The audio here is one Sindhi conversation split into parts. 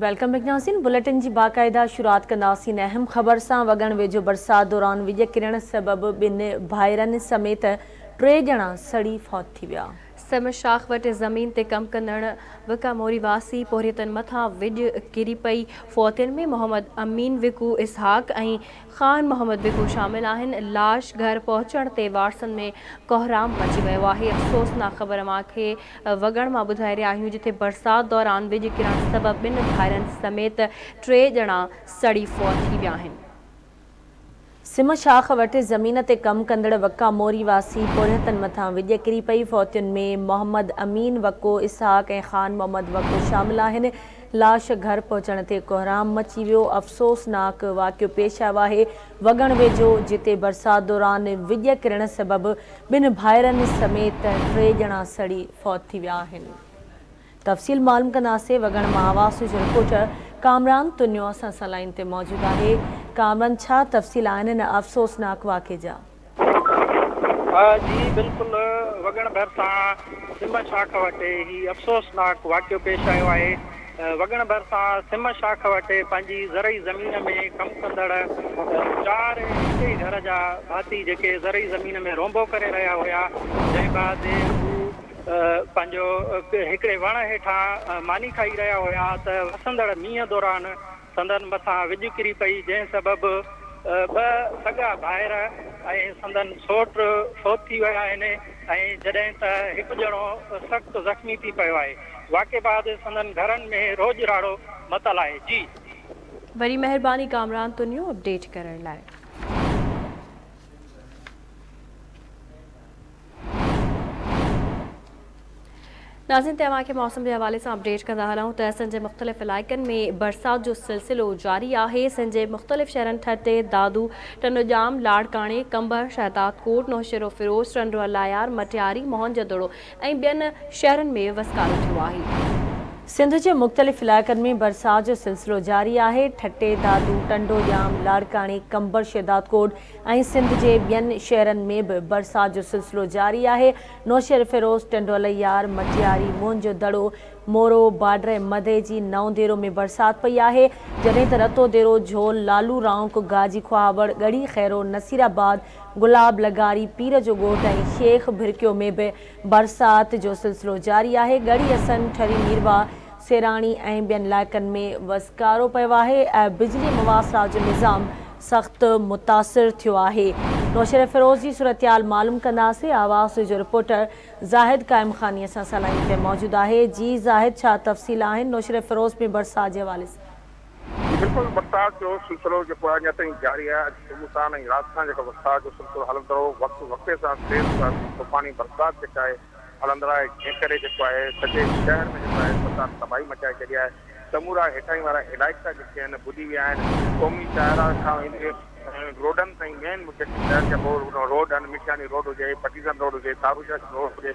Welcome back ناظرين بليٽن جي باقاعده شروعات ڪنداسين اهم خبر سان وڳڻ ويجهو برسات دوران وڄ ڪرڻ سبب ٻن ڀائرن سميت ٽي ڄڻا سڙي فوت ٿي ويا. سم شاخ وٽ زمين تي ڪم ڪندڙ وڪاموري واسي پورهيتن مٿان وڄ ڪري پئي، فوتين ۾ محمد امين وڪو، اسحاق ۽ خان محمد وڪو شامل آهن، لاش گهر پهچڻ تي وارثن ۾ ڪهرام مچي ويو آهي، افسوسناڪ خبر اوهان کي وڳڻ مان ٻڌائي رهيا آهيون جتي برسات دوران وڄ ڪرڻ سبب ٻن ڀائرن سميت ٽي ڄڻا سڙي فوت ٿي ويا آهن. سم شاخ وٽ زمين تي ڪم ڪندڙ وڪا موري واسي پورهيتن مٿان وڄ ڪري پئي، فوتين ۾ محمد امين وڪو، اسحاق ۽ خان محمد وڪو شامل آهن، لاش گهر پهچڻ تي ڪهرام مچي ويو، افسوسناڪ واقعو پيش آيو آهي وڳڻ ويجهو جتي برسات دوران وڄ ڪرڻ سبب ٻن ڀائرن سميت ٽي ڄڻا سڙي فوت ٿي ويا آهن. تفصيل معلوم ڪنداسين وڳڻ مان آواز جو رپورٽر ڪامران تنيو اسان سان لائين تي موجود آهي ڪامران ڇا تفصيل آهن هن افسوسناڪ واقعي جا. جي بلڪل وڳڻ ڀرسان سم شاخ وٽ هي افسوسناڪ واقعو پيش آيو آهي وڳڻ ڀرسان سم شاخ وٽ پنهنجي زرعي زمين ۾ ڪم ڪندڙ چار هڪ ئي گهر جا ڀاتي جيڪي زرعي زمين ۾ رونبو ڪري رهيا هيا جنهن بعد هو پنهنجو هڪڙي وڻ هيٺان ماني کائي رهيا هيا ته وسندڙ مينهن دوران سندن مٿان وڄ ڪري پئي جنهن سبب ٻه سڳا ڀائر ۽ سندن سوٽ فوت ٿي ويا آهن ۽ جڏهن ته هڪ ڄڻو سخت زخمي ٿي پيو آهي واقعي بعد سندن گهرن ۾ روڄ راڙو متل آهي جي. وڏي مهرباني ڪامران تنيو اپڊيٽ ڪرڻ لاء. ناظرين ته اوهان کي موسم جي حوالي سان اپڊيٽ ڪندا هلون ته سنڌ جي مختلف علائقن ۾ برسات جو سلسلو جاري آهي سنڌ جي مختلف شهرن ٺٽي، دادو، ٽنڊوڄام، لاڙڪاڻي، قمبر، شهدادڪوٽ، نوشهروفيروز، ٽنڊوالهيار، مٽياري، موهنجودڙو ۽ ٻين شهرن ۾ وسڪارو ٿيو آهي. سنڌ جي مختلف علائقن ۾ برسات جو سلسلو جاري آهي ٺٽي، دادو، ٽنڊوڄام، لاڙڪاڻي، قمبر، شهدادڪوٽ ۽ سنڌ جي ٻين شهرن ۾ به برسات جو سلسلو جاري آهي، نوشهروفيروز، ٽنڊوالهيار، مٽياري، موهن جو دڙو، مورو، بارڊر ۽ مدئجي، نئون ديرو ۾ برسات پئي آهي، جڏهن ته رتو ديرو، جهول، لالو رائونڪ، گاجي کهاوڙ، ڳڙهي خيرو، نصير آباد، گلاب لغاري، پير جو ڳوٺ ۽ شيخ ڀرڪيو ۾ به برسات جو سلسلو جاري آهي، ڳڙهي حسن، ٺري ميرواهه، سيراڻي ۽ ٻين علائقن ۾ وسڪارو پيو آهي ۽ بجلي مواصلات جو نظام سخت متاثر ٿيو آهي. نوشهروفيروز جي صورتحال معلوم ڪنداسين، آواز جو رپورٽر زاهد قائمخاني اسان سان لائين تي موجود آهي، جي زاهد ڇا تفصيل آهن نوشهروفيروز ۾ برسات جي حوالي سان. جي بلڪل برسات جو سلسلو جيڪو آهي اڃا تائين جاري آهي اڄ صبح سان ۽ رات کان جيڪو برسات جو سلسلو هلندڙ هو وقت وقفي سان تيز طوفاني برسات جيڪا آهي هلندڙ آهي جنهن ڪري جيڪو آهي سڄي شهر ۾ جيڪو آهي برسات تباهي مچائي ڇڏي آهي سمورا هيٺاهين وارا علائقا جيڪي آهن ٻڏي ويا آهن قومي شاهراهه کان ويندي روڊن تائين مين جيڪي شهر جا روڊ آهن مٺياڻي روڊ هجي پٽيسن روڊ هجي تاروشاه روڊ هجي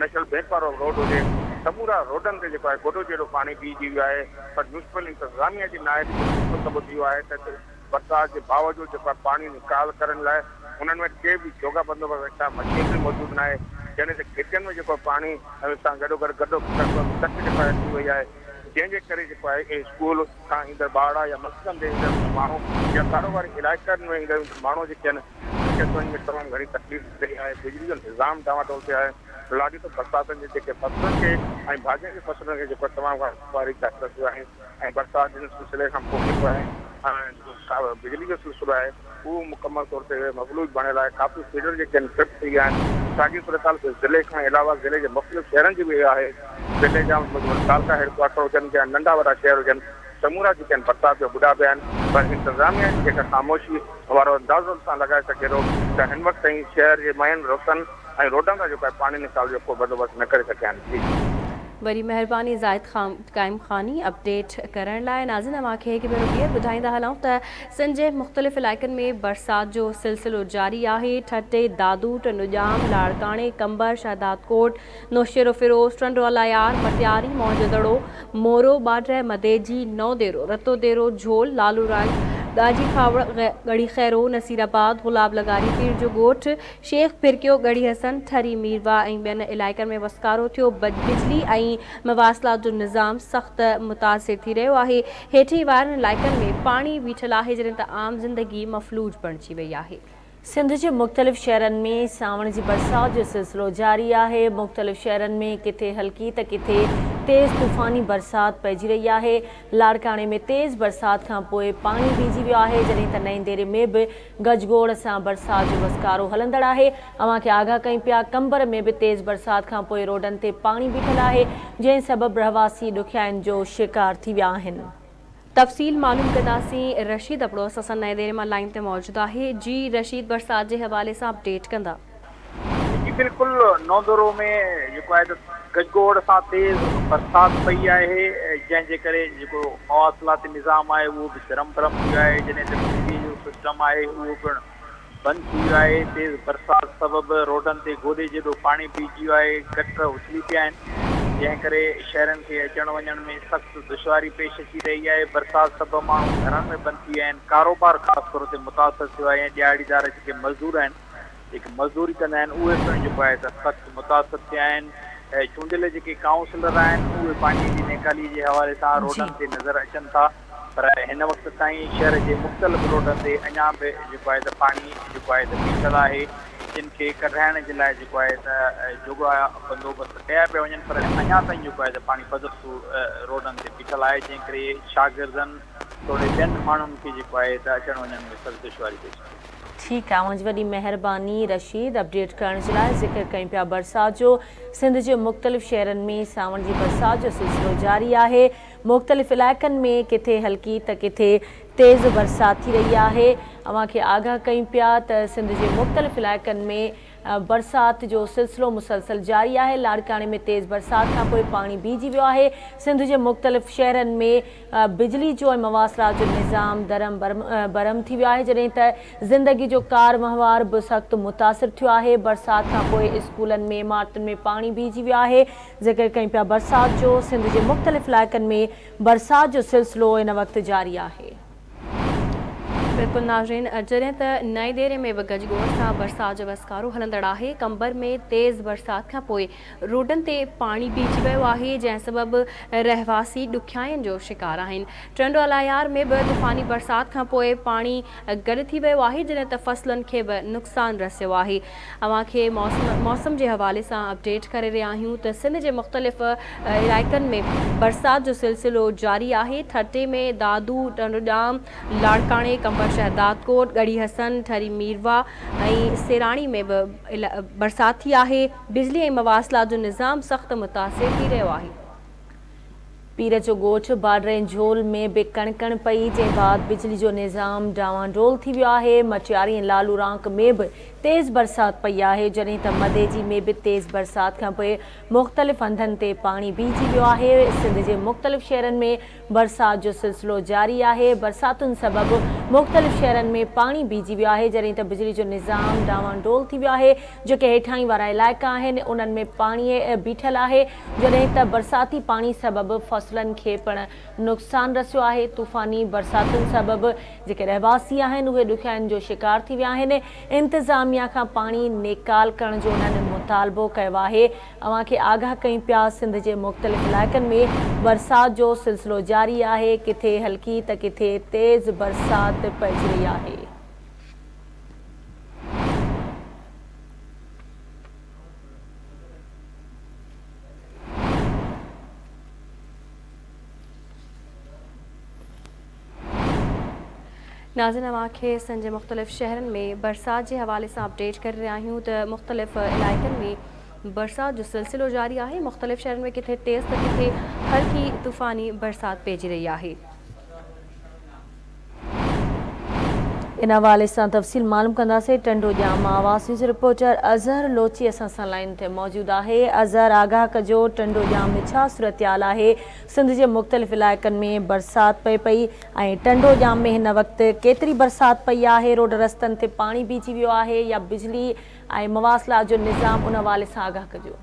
نيشنل بئنڪ وارو روڊ هجي سمورا روڊن تي جيڪو آهي گوڏو جهڙو پاڻي بيهجي ويو آهي پر ميونسپل انتظاميا جي نااهلي جو هڪ سبب اهو آهي ته برسات جي باوجود جيڪو آهي پاڻي نيڪال ڪرڻ لاء انهن وٽ ڪي به جوڳا بندوبست ۽ ڪا مشينري موجود ناهي جڏهن ته گهٽين ۾ جيڪو آهي پاڻي سان گڏوگڏ گڏو ڪچ جيڪو آهي ٿي وئي آهي جنهن جي ڪري جيڪو آهي اسڪول کان ايندڙ ٻارڙا يا مسجدن تي ايندڙ ماڻهو يا ڪاروباري علائقن ۾ ايندڙ ماڻهو جيڪي آهن انهن کي اچ وڃ ۾ تمام گهڻي تڪليف ٿي رهي آهي، بجلي جو نظام ڊانواڊول ٿيو آهي، لاڳيتو برساتن جي جيڪي فصلن کي ۽ ڀاڄين جي فصلن کي جيڪو تمام گهڻو باريڪ داخل ٿيو آهي ۽ برسات جي سلسلي کان پوء جيڪو آهي بجلي جو سلسلو آهي اهو مڪمل طور تي مفلوج بڻيل آهي، ڪافي فيڊر جيڪي آهن ٽرپ ٿي ويا آهن، ساڳي صورتحال ضلعي کان علاوه ضلعي جي مختلف شهرن جي به آهي، ضلعي جا تعلقا هيڊ ڪوارٽر هجن يا ننڍا وڏا شهر هجن سمورا جيڪي آهن برسات ۾ ٻڏا پيا آهن پر انتظاميا جي جيڪا خاموشي وارو اندازو سان لڳائي سگهجي ٿو ته هن وقت تائين شهر جي مين رستن ۽ روڊن تان جيڪو آهي پاڻي نيڪال جو ڪو بندوبست نه ڪري سگهيا آهن جي. وڏي مهرباني زاهد قائمخاني اپڊيٽ ڪرڻ لاء ناظرين اوهان کي هڪ ڀيرو ٻيهر ٻڌائيندا هلون ته سنڌ جي مختلف علائقن ۾ برسات جو سلسلو جاري آهي ٺٽي، دادو، ٽنڊوڄام، لاڙڪاڻي، قمبر، شهدادڪوٽ، نوشهروفيروز، ٽنڊوالهيار، مٽياري، موهنجودڙو، مورو، ٻاڊرهه، مديجي، نئون ديرو، رتو ديرو، جهول، لالو رنگ، ڳاجي کهاوڙ، ڳڙهي خيرو، نصير آباد، گلاب لغاري پير جو ڳوٺ، شيخ ڦرڪيو، ڳڙهي حسن، ٺري ميرواهه ۽ ٻين علائقن ۾ وسڪارو ٿيو، بجلي ۽ مواصلات جو نظام سخت متاثر ٿي رهيو آهي، هيٺين وارن علائقن ۾ پاڻي بيٺل آهي، جڏهن ته عام زندگي مفلوج بڻجي وئي آهي. سنڌ جي مختلف شهرن ۾ سانوڻ جي برسات جو سلسلو جاري آهي، مختلف شهرن ۾ ڪٿي هلڪي ته ڪٿي تيز طوفاني برسات پئجي رهي آهي، لاڙڪاڻي ۾ تيز برسات کانپوء پاڻي بيهجي ويو آهي، جڏهن ته نئين ديري ۾ به گجگوڙ سان برسات جو وسڪارو هلندڙ آهي، اوهان کي آگاهه ڪيون پيا قمبر ۾ به تيز برسات کانپوء روڊن تي پاڻي بيٺل آهي، جنهن سبب رهواسي ڏکيائين جو شڪار ٿي ويا آهن. تفصيل معلوم ڪنداسين رشيد ابڙو اسان سان نئين ديري مان لائين تي موجود آهي جي رشيد برسات جي حوالي سان اپڊيٽ ڪندا. جي بلڪل نوندورو ۾ جيڪو آهي ته گجگوڙ سان تيز برسات پئي آهي جنهن جي ڪري جيڪو مواصلاتي نظام آهي اهو به درهم برهم ٿي ويو آهي جڏهن ته بجلي جو سسٽم آهي اهو پڻ بند ٿي ويو آهي، تيز برسات سبب روڊن تي گوڏي جيڏو پاڻي بيهجي ويو آهي، گٽر اٿلي پيا آهن، جنهن ڪري شهرين کي اچڻ وڃڻ ۾ سخت دشواري پيش اچي رهي آهي، برسات سبب ماڻهو گهرن ۾ بند ٿي ويا آهن، ڪاروبار خاص طور تي متاثر ٿيو آهي ۽ ڏهاڙيدار جيڪي مزدور آهن، جيڪي مزدوري ڪندا آهن، اهي پڻ جيڪو آهي ته سخت متاثر ٿيا آهن، چونڊيل جيڪي ڪائونسلر آهن، اهي پاڻي جي نيڪالي جي حوالي سان روڊن تي نظر اچن ٿا. پر هن وقت تائين شهر جي مختلف روڊن تي اڃا به جيڪو آهي ته پاڻي جيڪو آهي ته بيٺل آهي جن کي ڪڍرائڻ جي لاء جيڪو آهي ته جوڳا بندوبست ڪيا پيا وڃن پر اڃا تائين جيڪو آهي ته پاڻي بدستور روڊن تي بيٺل آهي جنهن ڪري شاگردن توڙي ٻين ماڻهن کي جيڪو آهي ته اچڻ وڃڻ ۾ سخت دشواري پيش اچي ٿي. ٺيڪ آ اوهان جي وڏي مهرباني رشيد اپڊيٽ ڪرڻ جي لاء ذڪر ڪيون پيا برسات جو سنڌ جي مختلف شهرن ۾ سانوڻ جي برسات جو سلسلو جاري آهي مختلف علائقن ۾ ڪٿي هلڪي ته ڪٿي تيز برسات ٿي رهي آهي اوهان کي آگاهه ڪيون پيا ته سنڌ جي مختلف علائقن ۾ برسات جو سلسلو مسلسل جاري آهي لاڙڪاڻي ۾ تيز برسات کانپوء پاڻي بيهجي ويو آهي سنڌ جي مختلف شهرن ۾ بجلي جو ۽ مواصلات جو نظام درهم برهم ٿي ويو آهي جڏهن ته زندگي جو ڪار وهنوار به سخت متاثر ٿيو آهي برسات کانپوء اسڪولن ۾ عمارتن ۾ پاڻي بيهجي ويو آهي ذڪر ڪيون پيا برسات جو، سنڌ جي مختلف علائقن ۾ برسات جو سلسلو هن وقت جاري آهي. بلڪل ناظرين جڏهن ته نئين ديري ۾ به گجگوڙ سان برسات جو وسڪارو هلندڙ آهي، قمبر ۾ تيز برسات کانپوء روڊن تي پاڻي بيهجي ويو آهي، جنهن سبب رهواسي ڏکيائين جو شڪار آهن، ٽنڊو الهيار ۾ به طوفاني برسات کانپوء پاڻي گڏ ٿي ويو آهي، جڏهن ته فصلن کي به نقصان رسيو آهي. اوهان کي موسم جي حوالي سان اپڊيٽ ڪري رهيا آهيون ته سنڌ جي مختلف علائقن ۾ برسات جو سلسلو جاري آهي، ٺٽي ۾ دادو، ٽنڊوڄام، لاڙڪاڻي، قمبر شهدادڪوٽ، ڳڙهي حسن، ٺري ميرواهه ۽ سيراڻي ۾ به برسات ٿي آهي، بجلي ۽ مواصلات جو نظام سخت متاثر ٿي رهيو آهي. پير جو ڳوٺ بارڊر ۽ جهول ۾ به ڪڻڪڻ پئي، جنهن بعد بجلي جو نظام ڊانوانڊول ٿي ويو آهي، مٽياري ۽ لالو رانڪ ۾ به تيز برسات پئي آهي، جڏهن ته مديجي ۾ به تيز برسات کانپوء مختلف هنڌن تي پاڻي بيهجي ويو آهي، سنڌ جي مختلف شهرن ۾ برسات جو سلسلو جاري آهي، برساتن سبب مختلف شهرن ۾ پاڻي بيهجي ويو آهي، جڏهن ته بجلي جو نظام ڊانوانڊول ٿي ويو آهي، جيڪي هيٺاهين وارا علائقا آهن انهن ۾ پاڻي بيٺل آهي، جڏهن ته برساتي پاڻي سبب فصلن کي پڻ نقصان رسيو آهي، طوفاني برساتن سبب جيڪي رهواسي آهن اهي ڏکيائين جو شڪار ٿي ويا آهن، انتظاميا کان پاڻي نيڪال ڪرڻ جو انهن مطالبو ڪيو آهي، اوهان کي آگاهه ڪيون پيا سنڌ جي مختلف علائقن ۾ برسات جو سلسلو جاري آهي، ڪٿي هلڪي ته ڪٿي تيز برسات پئجي رهي آهي. ناظرين اوهان کي سنڌ جي مختلف شهرن ۾ برسات جي حوالي سان اپڊيٽ ڪري رهيا آهيون ته مختلف علائقن ۾ برسات جو سلسلو جاري آهي مختلف شهرن ۾ ڪٿي تيز ته ڪٿي هلڪي طوفاني برسات پئجي رهي آهي. ان حوالي سان تفصيل معلوم ڪنداسين ٽنڊو ڄام مان آواز نيوز رپورٽر اظهر لوچي اسان سان لائين تي موجود آهي اظهر آگاهه ڪجو ٽنڊو ڄام ۾ ڇا صورتحال آهي سنڌ جي مختلف علائقن ۾ برسات پئي پئي ۽ ٽنڊو ڄام ۾ هن وقت ڪيتري برسات پئي آهي روڊ رستن تي پاڻي بيهجي ويو آهي يا بجلي ۽ مواصلات جو نظام ان حوالي سان آگاهه ڪجو.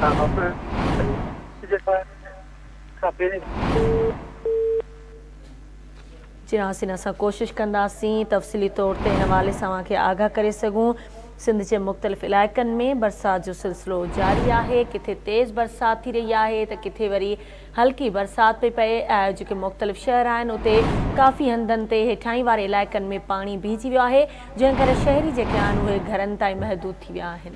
جي ناظرين اسان ڪوشش ڪنداسين تفصيلي طور تي ان حوالي سان اوهان کي آگاهه ڪري سگهون سنڌ جي مختلف علائقن ۾ برسات جو سلسلو جاري آهي ڪٿي تيز برسات ٿي رهي آهي ته ڪٿي وري هلڪي برسات پئي پئي جيڪي مختلف شهر آهن اتي ڪافي هنڌن تي هيٺاهين واري علائقن ۾ پاڻي بيهجي ويو آهي جنهن ڪري شهري جيڪي آهن اهي گهرن تائين محدود ٿي ويا آهن.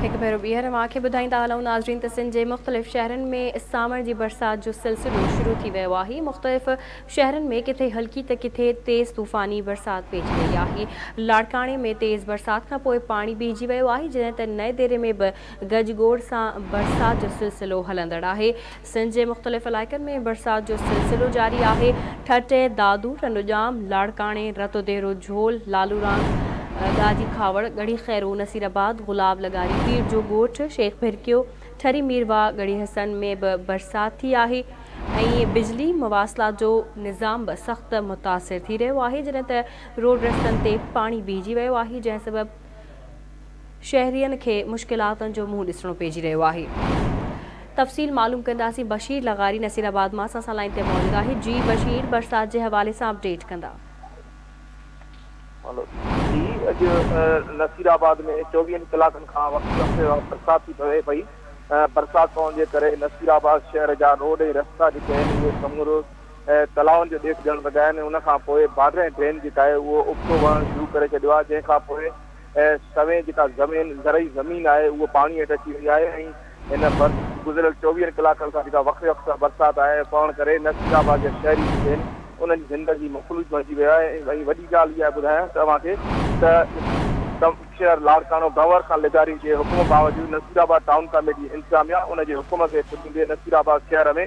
هڪ ڀيرو ٻيهر اوهان کي ٻڌائيندا هلون ناظرين ته سنڌ جي مختلف شهرن ۾ سانوڻ جي برسات جو سلسلو شروع ٿي ويو آهي مختلف شهرن ۾ ڪٿي هلڪي ته ڪٿي تيز طوفاني برسات پئجي رهي آهي لاڙڪاڻي ۾ تيز برسات کان پوء پاڻي بيهجي ويو آهي جڏهن ته نئين ديري ۾ به گجگوڙ سان برسات جو سلسلو هلندڙ آهي سنڌ جي مختلف علائقن ۾ برسات جو سلسلو جاري آهي، ٺٽي، دادو، ٽنڊوڄام، لاڙڪاڻي، رتوديرو، جهول، لالورانگ، گاجي کهاوڙ، ڳڙهي خيرو، نصير آباد، گلاب لغاري، پير جو ڳوٺ، شيخ ڀرڪيو، ٺري ميرواهه، ڳڙهي حسن ۾ به برسات ٿي آهي ۽ بجلي، مواصلات جو نظام به سخت متاثر ٿي رهيو آهي، جڏهن ته روڊ رستن تي پاڻي بيهجي ويو آهي، جنهن سبب شهرين کي مشڪلاتن جو منهن ڏسڻو پئجي رهيو آهي. تفصيل معلوم ڪنداسين بشير لغاري نصير آباد مان اسان سان لائين تي موجود آهي جي بشير برسات جي حوالي سان اپڊيٽ ڪندا. هلو جي اڄ نصير آباد ۾ چوويهن ڪلاڪن کان وقفي وقفي سان برسات ٿي پوي پئي برسات پوڻ جي ڪري نصير آباد شهر جا روڊ ۽ رستا جيڪي آهن اهي سمورو تلائن جو ڏيک ڏيڻ لڳا آهن ان کان پوء بارڊر ۽ ڊرين جيڪا آهي اهو ابتو وهڻ شروع ڪري ڇڏيو آهي جنهن کان پوء سوين جيڪا زمين زرعي زمين آهي اهو پاڻي هيٺ اچي وئي آهي ۽ هن ڀر گذريل چوويهن ڪلاڪن کان جيڪا وقفي وقفي سان برسات آهي پوڻ ڪري نصير آباد جا شهري جيڪي آهن انهن جي زندگي مفلوج بڻجي ويو آهي ۽ وڏي ڳالهه اها ٻڌايان ته اوهان کي ته ڪمشنر لاڙڪاڻو گنور خان لغاري جي حڪم باوجود نصير آباد ٽائون ڪميٽي انتظاميا ان جي حڪم کي پڄيندي نصير آباد شهر ۾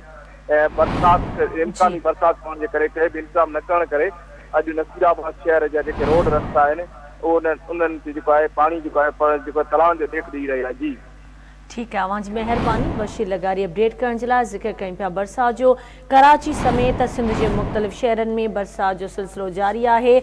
برسات امڪاني برسات پوڻ جي ڪري ڪنهن به انتظام نه ڪرڻ ڪري اڄ نصير آباد شهر جا جيڪي روڊ رستا آهن انهن تي جيڪو آهي پاڻي جيڪو آهي جيڪو تلائن جو ڏيک ڏئي رهي آهي جي. ٺيڪ آهي اوهان جي مهرباني بشير لغاري اپڊيٽ ڪرڻ جي لاء ذڪر ڪيون پيا برسات جو ڪراچي سميت سنڌ جي مختلف شهرن ۾ برسات جو سلسلو جاري آهي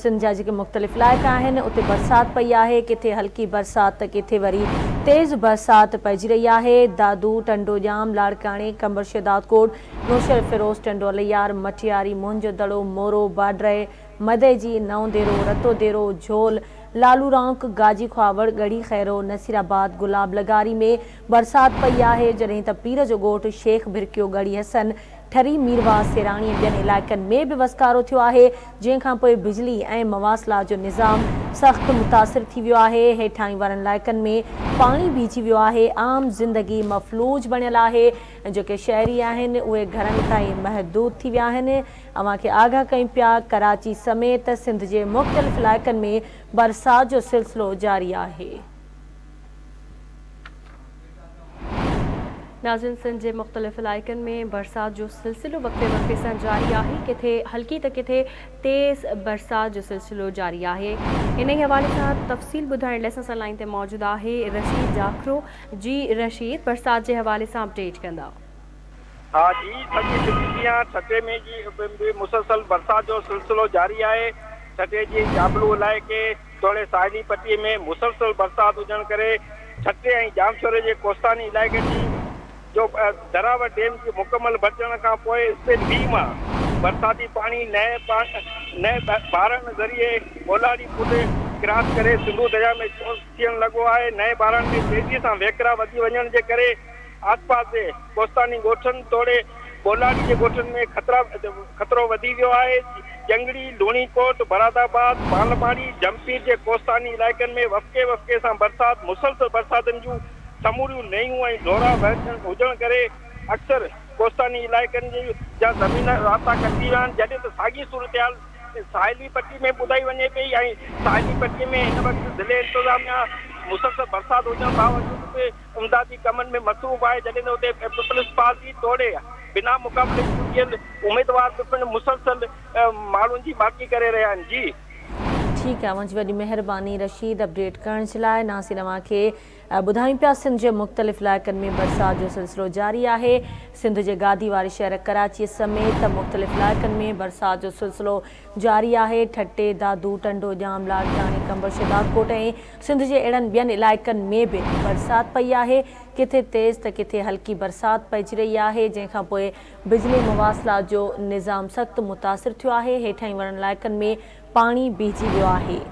سنڌ جا جيڪي مختلف علائقا آهن اتي برسات پئي آهي، ڪٿي هلڪي برسات ته ڪٿي وري تيز برسات پئجي رهي آهي، دادو، ٽنڊو ڄام، لاڙڪاڻي، قمبر شهدادڪوٽ، نوشهروفيروز، ٽنڊو الهيار، مٽياري، موهن جو دڙو، مورو، باڊرهه، مدئجي، نئون ديرو، رتو ديرو، جهول، لالو رانڪ، گاجي کهاوڙ، ڳڙهي خيرو، نصير آباد، گلاب لغاري ۾ برسات پئي آهي، جڏهن ته پير جو ڳوٺ، شيخ ڀرڪيو، ڳڙهي حسن، ٺري ميرواهه، سيراڻي ۽ ٻين علائقن ۾ به وسڪارو ٿيو آهي، جنهن کانپوء بجلي ۽ مواصلات جو نظام سخت متاثر ٿي ويو آهي، هيٺاهين وارن علائقن ۾ پاڻي بيهجي ويو آهي، عام زندگي مفلوج بڻيل آهي، جيڪي شهري آهن اهي گهرن تائين محدود ٿي ويا آهن، اوهان کي آگاهه ڪيون پيا، ڪراچي سميت سنڌ جي مختلف علائقن ۾ برسات جو سلسلو جاري آهي. ناظرين سنڌ جي مختلف علائقن ۾ برسات جو سلسلو وقفي وقفي سان جاري آهي ڪٿي هلڪي ته ڪٿي تيز برسات جو سلسلو جاري آهي انهي حوالي سان تفصيل ٻڌائڻ لاء اسان سان لائين تي موجود آهي رشيد جاکرو جي رشيد برسات جي حوالي سان اپڊيٽ ڪندا. ها جي سڄي سنڌ جيان ٺٽي ۾ جي به مسلسل برسات جو سلسلو جاري آهي ٺٽي جي جابلو علائقي توڙي ساحلي پٽي ۾ مسلسل برسات هجڻ ڪري ٺٽي ۽ ڄامشوري جي ڪوستاني علائقي جي جو دراوڙ ڊيم جي مڪمل ڀرجڻ کان پوء اسپيل وي مان برساتي پاڻي نئين بارڻ ذريعي ٻولاڙي پل ڪراس ڪري سنڌو درياء ۾ چوس ٿيڻ لڳو آهي. نئين بارڻ ۾ تيزي سان وهڪرا وڌي وڃڻ جي ڪري آسپاس جي ڪوستاني ڳوٺن توڙي ٻولاڙي جي ڳوٺن ۾ خطرو وڌي ويو آهي. ڄنگڙي، لوڻي ڪوٽ، براد آباد، پالماڙي، جهمپير جي ڪوستاني علائقن ۾ وفقي وفقي سان برسات مسلسل برساتن جون سموريون نيون ۽ ڍورا وهندڙ هجڻ ڪري اڪثر ڪوستاني علائقن جا زمين رابطا ڪٽجي ويا آهن جڏهن ته ساڳي صورتحال ساحلي پٽي ۾ ٻڌائي وڃي پئي ۽ ساحلي پٽي ۾ هن وقت ضلعي انتظاميا مسلسل برسات هجڻ باوجود به امدادي ڪمن ۾ مصروف آهي جڏهن ته اتي پيپلز پارٽي توڙي بنا مقابلي چونڊيل اميدوار به پڻ مسلسل ماڻهن جي ماڪي ڪري رهيا آهن جي. ٺيڪ آهي اوهان جي وڏي مهرباني رشيد اپڊيٽ ڪرڻ جي لاء ناصر اوهان کي ٻڌايون پيا سنڌ جي مختلف علائقن ۾ برسات جو سلسلو جاري آهي. سنڌ جي گادي واري شهر ڪراچي سميت مختلف علائقن ۾ برسات جو سلسلو جاري آهي. ٺٽي، دادو، ٽنڊو ڄام، لاڙڪاڻي، قمبر شهدادڪوٽ ۽ سنڌ جي اهڙن ٻين علائقن ۾ به برسات پئي آهي. ڪٿي تيز ته ڪٿي هلڪي برسات پئجي رهي آهي جنهن کان پوء بجلي مواصلات جو نظام سخت متاثر ٿيو آهي. هيٺاهين وارن علائقن ۾ پاڻي بيهجي ويو آهي.